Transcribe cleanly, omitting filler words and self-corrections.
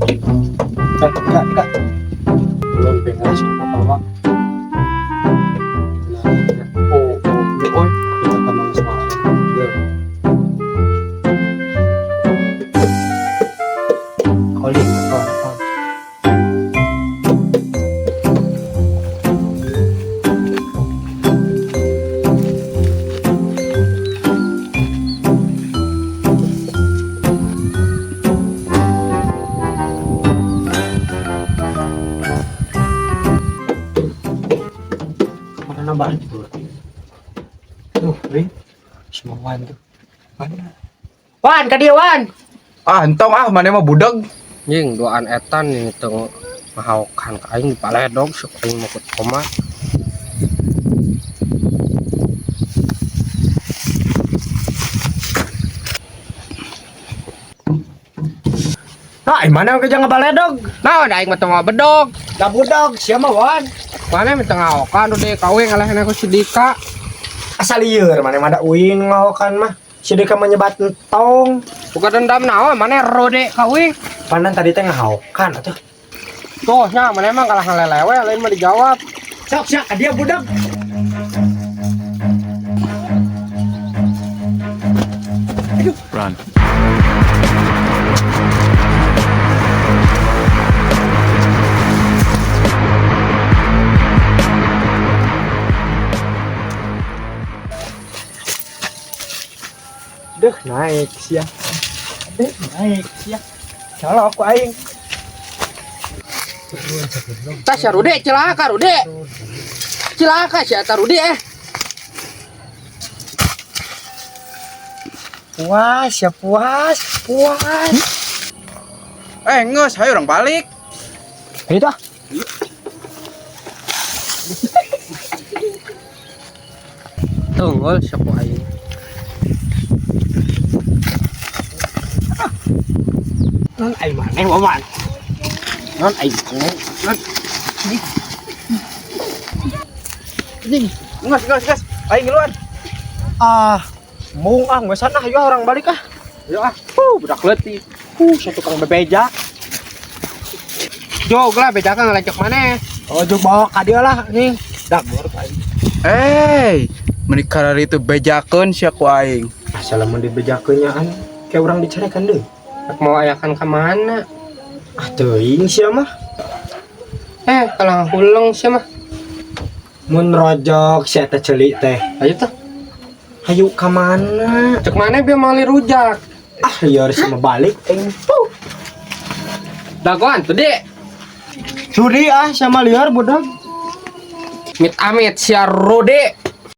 Enggak, enggak. Belum pengen sih apa Pak. Oh, oh, oh, kita tamang semangat. Ya. Koli, oh, oh. Kemana balik tuh? Tuh, Rin. Semua Wan tuh. Mana? Wan, ka dieu Wan. Ah, entong ah, maneh mah budak. Jing duaan etan nih teu mahaokan ka aing dipaledog sok aing mau koma. Nah, mana ke jangan baledog? Naon aing mah teu bedog. Da budak, siapa Wan? Mana mah teu ngaokan udah kawin ngalehna ku si Dika. Asal lieur mana mah da uing ngahokan mah. Si Dika menyebat entong. Bukan dendam naon mana rode kawin. Pandan tadi teh ngahokan atuh. Tuh nya mana emang kalah ngalelewe lain mah dijawab. Sok sia ka dia budak. Run. Deh naik sia. Deh naik sia. Colok ku aing. Tas ya Rude celaka Rude. Celaka si eta Rude eh. Puas ya puas, puas. Eh, geus, hayu urang balik. Ayo tuh. Tunggul sok aing. Non aing maneh wawan. Non aing maneh. Non. Geus, geus, geus. Aing ngiluan. Ah, mung ah geus ah yuk orang balik ah. Yo ah, budak leutik. Saya tukang bebeja. Jog lah bejakan ngalencok maneh. Oh, jog bawa ka dieu lah nih. Dagor aing. Eh, meuni karari itu bejakeun sia ku aing. Asal lamun dibejakeun nyaan kayak urang dicarekan deui. Rek mau ayakan ke mana? Ah, teuing sia mah. Eh, kalah huleng sih mah. Mun rojok si eta ceuli teh. Ayo tuh. Hayu ka mana? Cek mana biar meuli rujak. Ah, lieur sama balik aing. Puh. Dagoan tuh, Dek. Suri ah sama liar budak. Mit amit sia Rude.